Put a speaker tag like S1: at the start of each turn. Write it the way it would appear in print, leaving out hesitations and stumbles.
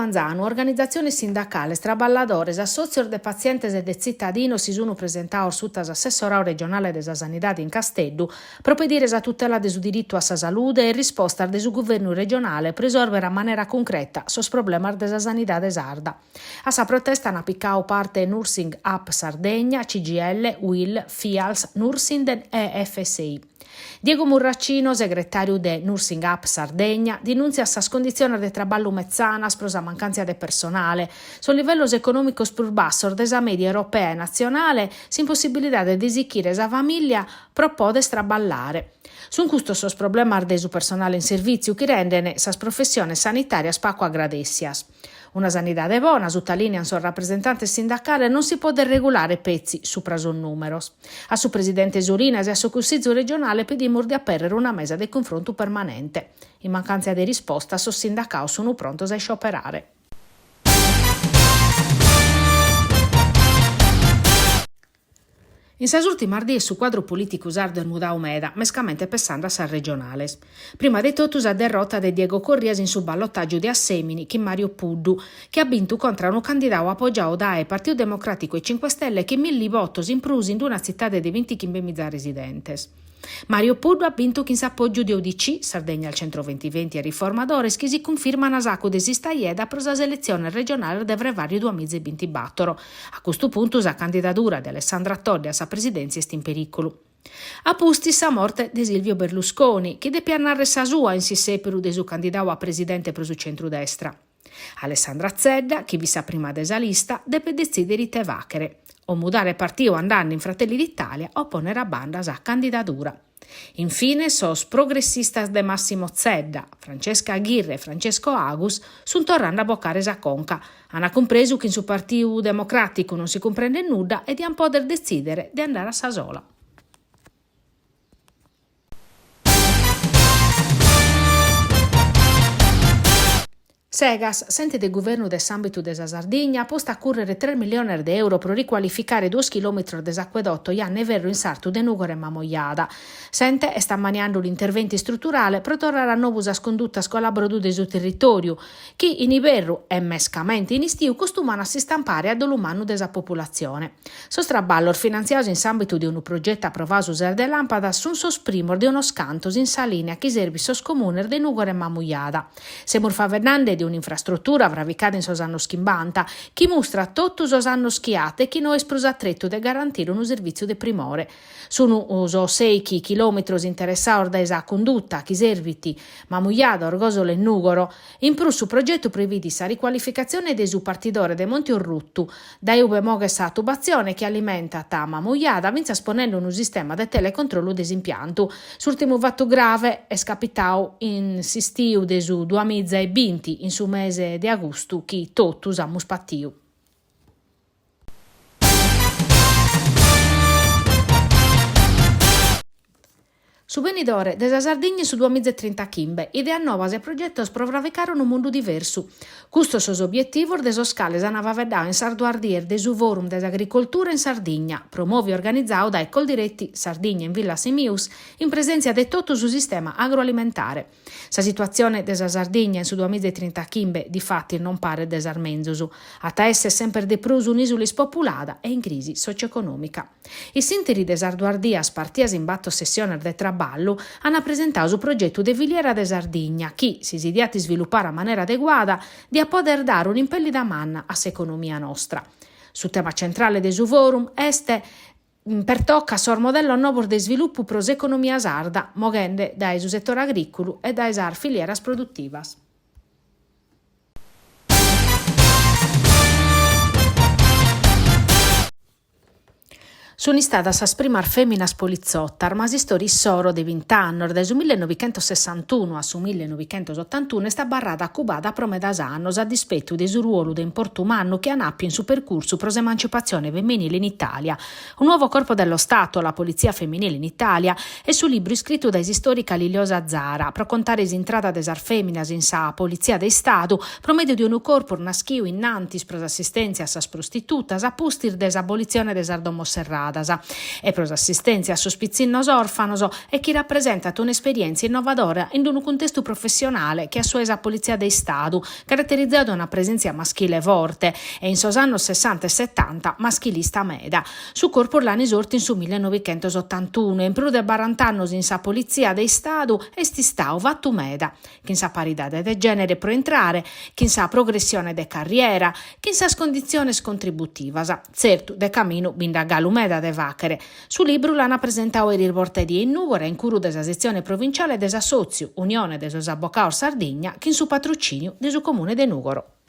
S1: manzanu organizatziones sindacales, traballadores, assòtzios de patzientes e de tzitadinos si sunt presentados suta s'assessoradu regionale de sa Sanidade in Casteddu pro pedire sa tutela de su diritu a sa salude e rispostas de su guvernu regionale pro isòrbere a manera cuncreta sos problemas de sa sanidade sarda. A sa protesta ant picadu parte Nursing Up Sardegna, CGIL, Uil, Fials, Nursinden e FSI. Diego Murracino, segretàriu de Nursing Up Sardegna, dinùntziat sas conditziones de traballu metzanas pro sa mancàntzia de personale, sos livellos econòmicos prus bassos de sa mèdia europea e natzionale, s'impossibilidade de sichire sa famìllia pro poder traballare. Sunt custos sos problemas de su personale in servìtziu chi rendent sas professiones sanitàrias pagu agradèssias. Una sanidade bona, sutalìniant sos rapresentantes sindacales, non si podet regulare petzi supra sos nùmeros. A su presidente Solinas e a su Cussizu regionale pedimus de apèrrere una mesa de cunfrontu permanente. In mancàntzia de rispostas sos sindacados sunt prontos a iscioperare. In sas ùrtimas dies su cuadru polìticu sardu est mudadu meda, mescamente pessende a sas regionales. Prima de totu sa derrota de Diego Corrias in su ballotàgiu de Assèmini chin Mario Puddu, chi at bintu contra unu candidadu apogiadu dae Partiu Democràticu e Cinque Stelle chin milli votos in prus in una tzitade de bintichimbe miza residentes. Mario Puddu at bintu chin s'apògiu de UDC, Sardegna al Centro Ventiventi e Riformadores chi si cunfirman sacu de s'istajeda pro sas eletziones regionales de frevàriu duamiza e bintibàtoro. A custu puntu sa candidadura de Alessandra Todde a sa presidèntzia est in perìculu. A pustis sa morte de Silvio Berlusconi, chi depiat nàrrere sa sua in s'issèperu de su candidadu a presidente pro su centrudestra. Alessandra Zedda, chi fit sa prima de sa lista, depet detzìdere ite fàghere, o mudare partiu andende in Fratelli d'Italia o pònnere a banda sa candidadura. In fines sos progressistas de Massimo Zedda, Francesca Ghirre e Francesco Agus sunt torrende a bocare sa conca. Ant cumpresu chi in su Partiu Democràticu non si cumprendet nudda e diant pòdere detzìdere de andare a sa sola. S'Egas, s'ente de guvernu de s'àmbitu de sa Sardigna, at postu a cùrrere tres milliones de euro pro ricualificare duos chilòmetros de s'acuedoto Janna 'e Ferru in sartu de Nùgoro e Mamoiada. S'ente est ammaniende un'interventu istruturale pro torrare a nou sas cundutas colabrodu de su territòriu, chi in iberru e mescamente in istiu costuman a s'istampare a dolu mannu de sa populatzione. Sos traballos finantziados in s'àmbitu de unu progetu aprovadu su ses de làmpadas sunt sos primos de unos cantos in sa lìnia chi serbit sos comunes de Nùgoro e Mamujada. Semus faeddende de un'infrastrutura fravicada in sos annos chimbanta, chi mustrat totu sos annos chi at e chi no est prus a tretu de garantire unu servìtziu de primore. Sunt sos sèichi chilòmetros interessados dae sa cunduta chi servit Mamujada, Orgòsolo e Nùgoro. In prus su progetu previdit sa ricualificatzione de su partidore de Monte Orrutu, dae ube moghet sa tubatzione chi alimentat Mamujada fintzas ponende unu sistema de telecontrollu de s'impiantu. S'ùrtimu fatu grave est capitadu in s'istiu de su duamiza e binti, in su mese de agustu chi totus amus patiu. Su benidore de sa Sardigna in su duamiza e trintachimbe, ideas novas e progetos pro fravicare unu mundu diversu. Custos sos obietivos de sos cales ant faeddadu in sas duas dies de su Forum de s'Agricoltura in Sardigna, promòviu e organizadu dae Coldiretti Sardigna in Villa Simius, in presèntzia de totu su sistema agroalimentare. Sa situatzione de sa Sardigna in su duamiza e trintachimbe, difatis, non paret de sas menzus. At a èssere semper de prus un'ìsula ispopulada e in crisi socioeconòmica. In s'ìnteri de sas duas dias partias in bator sessiones de traballu, ant presentadu su progetu de filiera de Sardigna chi, si si diat isvilupare a manera adeguada, diat pòdere dare un'impèllida manna a s'economia nostra. Su tema centrale de su forum est pertocat sos modellos novos de isvilupu pro s'economia sarda, moghende dae su setore agrìculu e dae sas filieras produtivas. Sunt istadas sas primas fèminas politzotas, ma s'istòria issoro de bint'annos, dae su millenovichentosessantunu a su millenovichentosotantunu, est abarrada cubada pro medas annos, a dispetu de su ruolu de importu mannu chi an àpiu in su percursu pro s'emancipatzione feminile in Itàlia. Un nuovo corpo dello Stato, la polizia femminile in Italia, est su libru iscritu dae s'istòrica Liliosa Zara pro contare s'intrada de sas fèminas in sa Politzia de Istadu pro mèdiu de unu corpus naschiu innantis pro s'assistèntzia a sas prostitutas a pustis de s'abolitzione de sas domos serradas. isventuradas e pro s'assistèntzia a sos pitzinnos òrfanos e chi rapresentat un'esperièntzia innovadora in unu cuntestu professionale che a su 'e sa Politzia de Istadu, caraterizadu dae una presèntzia maschile forte e in sos annos sessanta e setanta maschilista meda. Su corpus l'an isortu in su millenovichentosotantunu e in prus de barant'annos in sa Politzia de Istadu est istadu fatu meda, chin sa paridade de gènere pro intrare, chin sa progressione de carriera, chin sas conditziones contributivas. Tzertu, de caminu bi nd'at galu meda de fàghere. Su libru l'an presentadu eris bortedie in Nùgoro a incuru de sa setzione provinciale de s'assòtziu Unione de sos Abocados Sardigna chin su patrocìniu de su Comune de Nùgoro.